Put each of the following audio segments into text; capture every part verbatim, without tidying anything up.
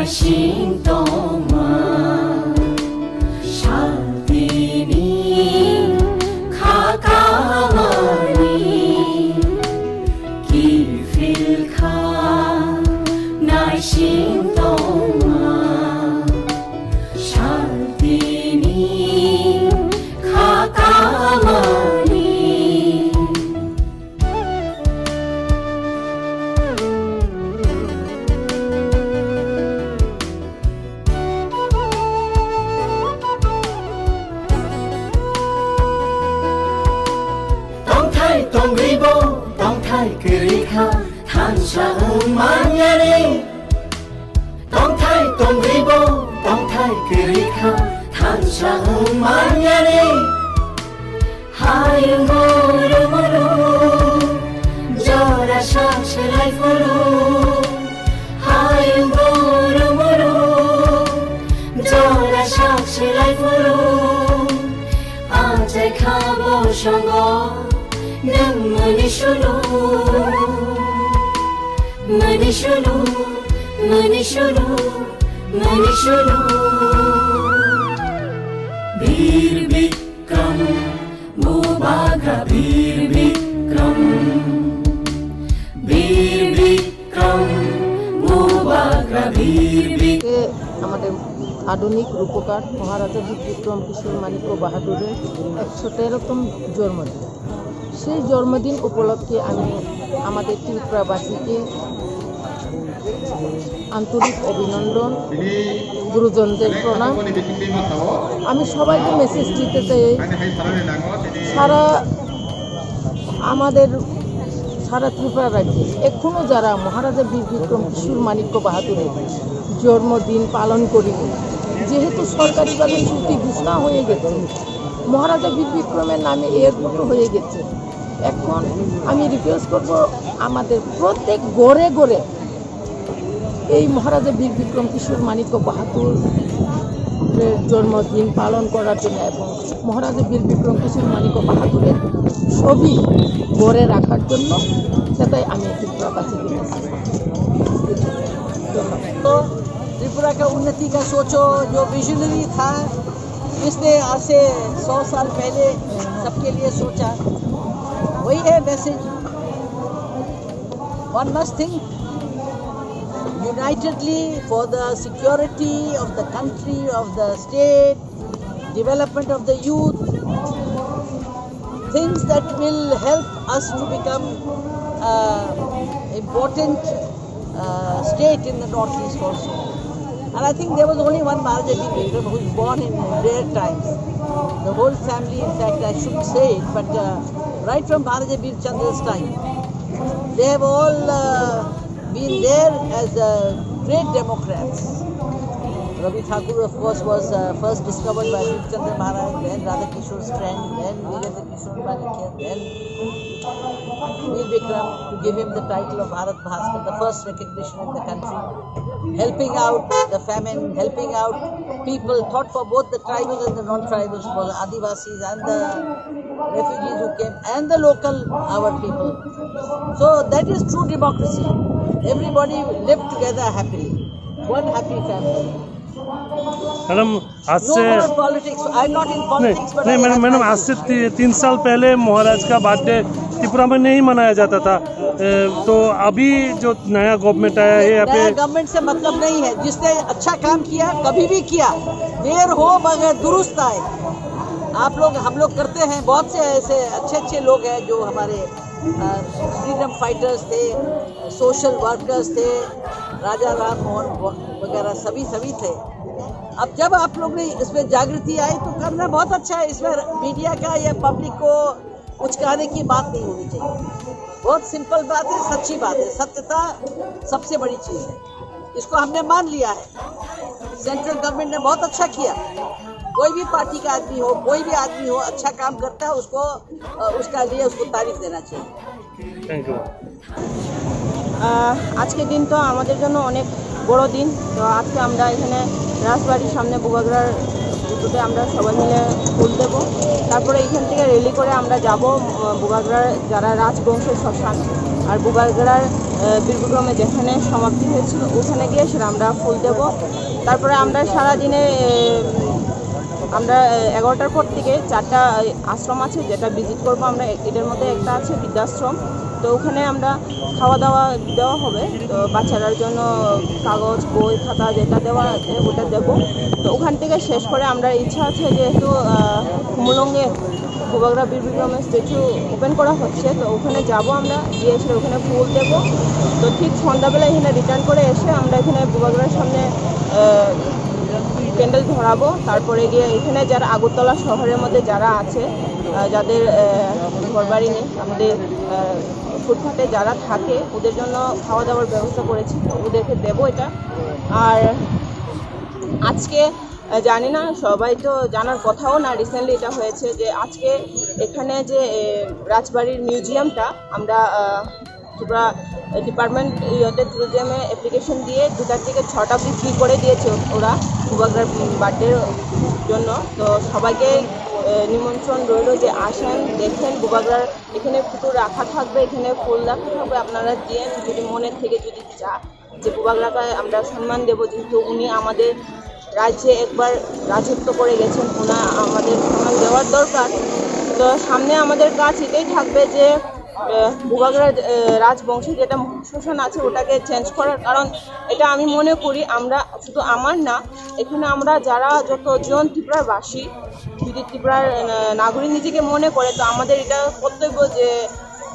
Sing tongma, shaltini khakamani kiphil kha, naising tongma, shaltini khakamani. Tongthai tongribo, tongthai kwrwi kha, thansa wng manyani. Tongthai tongribo, tongthai kwrwi kha, thansa wng manyani. Hayung guru muru, jora sak selai phuru. Hayung guru muru, jora sak selai phuru. Achai kha bo songo, nwng mani sulu, mani sulu, mani sulu, mani sulu. Bir Bikram, Bubagra Bir Bikram, Bir Bikram, Bubagra Bir Bikram. আজকে আমাদের আধুনিক রূপকার মহারাজা বীর বিক্রম কিশোর মাণিক্য বাহাদুরের একশো তেরোতম জন্মদিন। সেই জন্মদিন উপলক্ষে আমি আমাদের ত্রিপুরাবাসীকে আন্তরিক অভিনন্দন, গুরুজনদের প্রণাম। আমি সবাইকে মেসেজ দিতে চাই, সারা আমাদের সারা ত্রিপুরা রাজ্যে এখনো যারা মহারাজা বীর বিক্রম কিশোর মাণিক্য বাহাদুরের জন্মদিন পালন করি, যেহেতু সরকারিভাবে ছুটি ঘোষণা হয়ে গেছে, মহারাজা বীর বিক্রমের নামে এয়ারপোর্ট হয়ে গেছে, এখন আমি রিকোয়েস্ট করব আমাদের প্রত্যেক ঘরে ঘরে এই মহারাজা বীর বিক্রম কিশোর মাণিক্য বাহাদুরের জন্মদিন পালন করার জন্য এবং মহারাজা বীর বিক্রম কিশোর মাণিক্য বাহাদুরের ছবি ঘরে রাখার জন্য, সেটাই আমি ত্রিপুরাবাসীকে মেসেজ দিচ্ছি। ধন্যবাদ। तो त्रिपुरा का उन्नति का सोचो, जो विजनरी था, जिसने आज से सौ साल पहले सबके लिए सोचा, वही है message. One must think unitedly for the security of the country, of the state, development of the youth, things that will help us to become uh, important uh, state in the Northeast also. And I think there was only one Maharaja Bir Bikram who was born in rare times. The whole family, in fact, I shouldn't say it, but uh, right from Maharaja Bir Chandra's time, they have all uh, been there as uh, great democrats. Ravi Thakur, of course, was uh, first discovered by Bir Chandra Maharaj, then Radha Kishore Strand, then Virendra Kishore Manikya, then Bir Bikram, to give him the title of Bharat Bhaskar, the first recognition in the country. Helping out the famine, helping out people, thought for both the tribals and the non-tribals, for the Adivasis and the refugees who came, and the local, our people. So that is true democracy. Everybody live together happily. One happy family. Madam, आज से politics, I am not in politics, but नहीं, madam, madam, आज से ती, तीन साल पहले महाराज का बर्थडे त्रिपुरा में नहीं मनाया जाता था। ए, तो अभी जो नया गवर्नमेंट आया है यहाँ पे, गवर्नमेंट से मतलब नहीं है। जिसने अच्छा काम किया, कभी भी किया, देर हो मगर दुरुस्त आए। आप लोग, हम लोग करते हैं, बहुत से ऐसे अच्छे अच्छे लोग हैं जो हमारे फ्रीडम फाइटर्स थे, सोशल वर्कर्स थे, राजा राम मोहन वगैरह सभी सभी थे। अब जब आप लोग में इसमें जागृति आई तो करना बहुत अच्छा है। इसमें मीडिया का या पब्लिक को उचकाने की बात नहीं होनी चाहिए। बहुत सिंपल बात है, सच्ची बात है। सत्यता सबसे बड़ी चीज है, इसको हमने मान लिया है। सेंट्रल गवर्नमेंट ने बहुत अच्छा किया। कोई भी पार्टी का आदमी हो, कोई भी आदमी हो, अच्छा काम करता है, उसको उसका लिए उसको तारीफ देना चाहिए। Thank you. আহ, আজকের দিন তো আমাদের জন্য অনেক বড় দিন। তো আজকে আমরা এখানে রাজবাড়ির সামনে বুবাগ্রার উদ্যোগে আমরা সবাই মিলে ফুল দেব। তারপরে এখান থেকে র্যালি করে আমরা যাব, আহ, বুবাগ্রার যারা রাজবংশের শ্মশান আর বুবাগ্রার আহ, বীরবিক্রমে যেখানে সমাপ্তি হয়েছিল, ওখানে গিয়ে সেটা আমরা ফুল দেব। তারপরে আমরা সারাদিনে, আহ, আমরা, আহ, এগারোটার পর থেকে চারটা, আহ, আশ্রম আছে, যেটা ভিজিট করব আমরা। এ-, এটার মধ্যে একটা আছে বৃদ্ধাশ্রম, তো ওখানে আমরা খাওয়া দাওয়া দেওয়া হবে। তো বাচ্চাদের জন্য কাগজ, বই, খাতা যেটা দেওয়া আছে, ওটা দেব। তো ওখান থেকে শেষ করে আমরা ইচ্ছা আছে, যেহেতু, আহ, খুমুলুঙে বুবাগ্রা বীরবিক্রমের স্ট্যাচু ওপেন করা হচ্ছে, তো ওখানে যাব আমরা, গিয়ে সেটা ওখানে ফুল দেব। তো ঠিক সন্ধ্যাবেলা এখানে রিটার্ন করে এসে আমরা এখানে বুবাগ্রার সামনে, আহ, প্যান্ডেল ধরাবো। তারপরে গিয়ে এখানে যারা আগরতলা শহরের মধ্যে যারা আছে, আহ, যাদের, আহ, ঘরবাড়ি নেই, আমাদের, আহ, ফুটপাতে যারা থাকে, ওদের জন্য খাওয়া দাওয়ার ব্যবস্থা করেছি, তো ওদেরকে দেবো এটা। আর আজকে, আহ, জানি না, সবাই তো জানার কথাও না, রিসেন্টলি এটা হয়েছে যে আজকে এখানে যে, এ, রাজবাড়ির মিউজিয়ামটা আমরা, আহ, ত্রিপুরা ডিপার্টমেন্ট ইয়েতে ট্যুরিজমে অ্যাপ্লিকেশন দিয়ে দুটার থেকে ছটা অবধি ফ্রি করে দিয়েছে ওরা বুবাগ্রার বার্থডের জন্য। তো সবাইকে, এ, নিমন্ত্রণ রইল যে আসেন, দেখেন বুবাগ্রার এখানে ফটো রাখা থাকবে, এখানে ফুল রাখা থাকবে, আপনারা দিয়েন যদি মনের থেকে যদি চান যে বুবাগ্রাকে আমরা সম্মান দেবো, যেহেতু উনি আমাদের রাজ্যে একবার রাজত্ব করে গেছেন, ওনা আমাদের সম্মান দেওয়ার দরকার। তো সামনে আমাদের কাজ এটাই থাকবে যে, আহ, বুবাগ্রা, আহ, রাজবংশে যেটা মহাশাসন আছে ওটাকে চেঞ্জ করার, কারণ এটা আমি মনে করি আমরা শুধু আমার না, এখানে আমরা যারা যতজন ত্রিপুরাবাসী, যদি ত্রিপুরার, আহ, নাগরিক নিজেকে মনে করে, তো আমাদের এটা কর্তব্য যে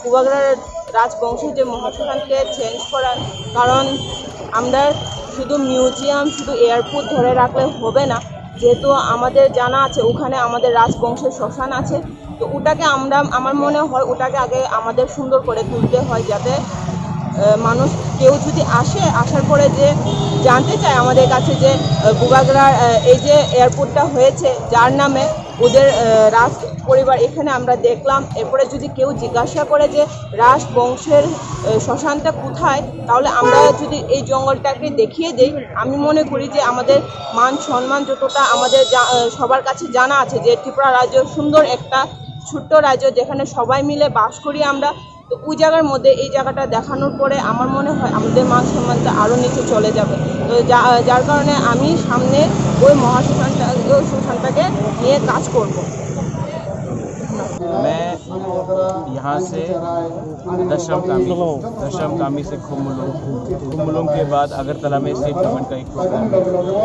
বুবাগ্রার রাজবংশ যে মহাশাসনকে চেঞ্জ করার। কারণ আমরা শুধু মিউজিয়াম, শুধু এয়ারপোর্ট ধরে রাখলে হবে না, যেহেতু আমাদের জানা আছে ওখানে আমাদের রাজবংশের শ্মশান আছে। তো ওটাকে আমরা, আমার মনে হয় ওটাকে আগে আমাদের সুন্দর করে তুলতে হয়, যাতে, আহ, মানুষ কেউ যদি আসে, আসার পরে যে জানতে চায় আমাদের কাছে যে, আহ, বুবাগ্রার, আহ, এই যে এয়ারপোর্টটা হয়েছে যার নামে, ওদের, আহ, রাজ পরিবার এখানে আমরা দেখলাম। এরপরে যদি কেউ জিজ্ঞাসা করে যে রাজবংশের, আহ, শ্মশানটা কোথায়, তাহলে আমরা যদি এই জঙ্গলটাকে দেখিয়ে দেই, আমি মনে করি যে আমাদের মান সম্মান যতটা আমাদের জা-, আহ, সবার কাছে জানা আছে যে ত্রিপুরা রাজ্য সুন্দর একটা ছোট্ট রাজ্য, যেখানে সবাই মিলে বাস করি আমরা। তো ওই জায়গার মধ্যে এই জায়গাটা দেখানোর পরে আমার মনে হয় আমাদের মান সম্মানটা আরও নিচে চলে যাবে। তো যা-, যার কারণে আমি সামনে ওই মহাশ্মশানটা, ওই শ্মশানটাকে নিয়ে কাজ করব। मैं यहाँ से दशम कामी, दशम कामी से खुमुलुंग, खुमुलुंग के बाद अगरतला में स्टेट गवर्नमेंट का एक प्रोग्राम है,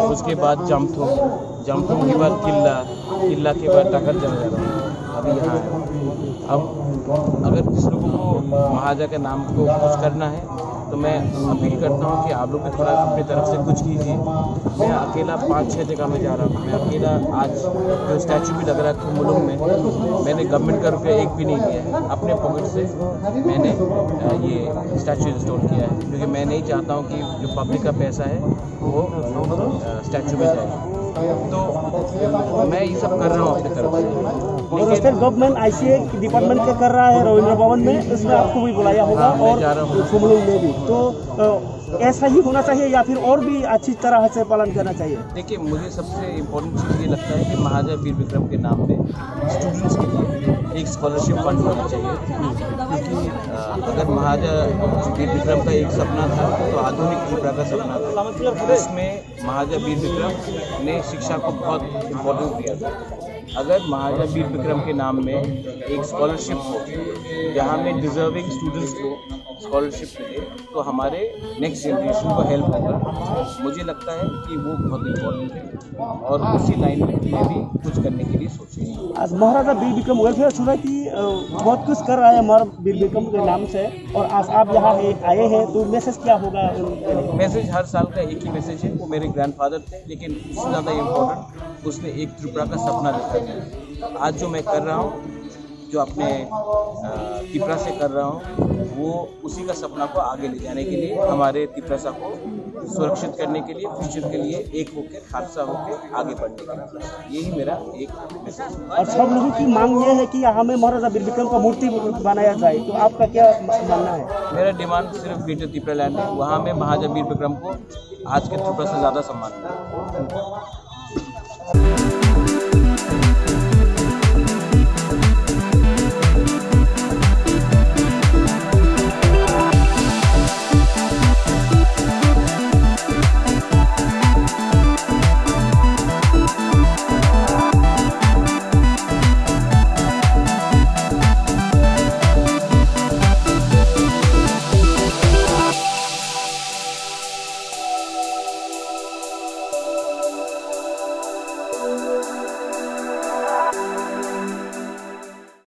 उसके बाद जामथुम, जामथुम के बाद किल्ला, किल्ला के बाद टाकर जंगल। अभी यहाँ है। अब अगर जिस लोगों को महाजा के नाम को कुछ करना है, तो मैं अपील करता हूँ कि आप लोग भी थोड़ा अपनी तरफ से कुछ कीजिए। मैं अकेला पाँच छः जगह में जा रहा हूँ। मैं अकेला आज जो स्टैचू भी लग रहा है खुमुलुंग में, मैंने गवर्नमेंट का रुपया एक भी नहीं दिया है, अपने पॉकेट से मैंने, अ, ये स्टैचू इंस्टॉल किया है, क्योंकि मैं नहीं चाहता हूँ कि जो पब्लिक का पैसा है वो, अ, स्टैचू में जाए। तो मैं ये सब कर रहा हूँ अपनी तरफ से। और लेकिन स्टेट गवर्नमेंट आईसीए डिपार्टमेंट का कर रहा है रविंद्र भवन में, उसमें आपको भी बुलाया होगा। हाँ, मैं और जा रहा हूँ। खुमुलुंग में भी। तो, अ, ऐसा ही होना चाहिए या फिर और भी अच्छी तरह से पालन करना चाहिए? देखिए, मुझे सबसे इम्पोर्टेंट चीज़ ये लगता है कि महाराजा वीर विक्रम के नाम पे स्टूडेंट्स के लिए एक स्कॉलरशिप फंड होना चाहिए, क्योंकि, अ, अगर महाराजा वीर विक्रम का एक सपना था, तो आधुनिक त्रिपुरा का सपना था। उसमें महाराजा वीर विक्रम ने शिक्षा को बहुत इम्पोर्टेंस दिया था। अगर महाराजा वीर विक्रम के नाम में एक स्कॉलरशिप हो, जहाँ में डिजर्विंग स्टूडेंट्स को स्कॉलरशिप मिले, तो हमारे नेक्स्ट जनरेशन को हेल्प होगा। मुझे लगता है कि वो बहुत इम्पोर्टेंट है और उसी लाइन में मैं भी कुछ करने के लिए सोच रही हूँ। आज महाराजा वीर विक्रम वेलफेयर सोसाइटी, अ, बहुत कुछ कर रहा है हमारा वीर विक्रम के नाम से, और आज आप यहाँ है, आए हैं, तो मैसेज क्या होगा उनके लिए? मैसेज हर साल का एक ही मैसेज है, वो मेरे ग्रैंडफादर थे, लेकिन उससे ज़्यादा इम्पोर्टेंट उसने एक त्रिपुरा का सपना देखा था। आज जो मैं कर रहा हूँ, जो अपने, अ, त्रिपुरा से कर रहा हूँ, वो उसी का सपना को आगे ले जाने के लिए, हमारे त्रिपुरा को सुरक्षित करने के लिए, फ्यूचर के लिए एक होकर, खालसा होकर आगे बढ़ने के लिए, यही मेरा एक मैसेज है। और सब लोगों की मांग ये है कि यहाँ में महाराजा वीर विक्रम का मूर्ति बनाया जाए, तो आपका क्या मानना है? मेरा डिमांड सिर्फ ग्रेटर त्रिपुरा लैंड है, वहाँ में महाराजा वीर विक्रम को आज के त्रिपुरा से ज़्यादा सम्मान है।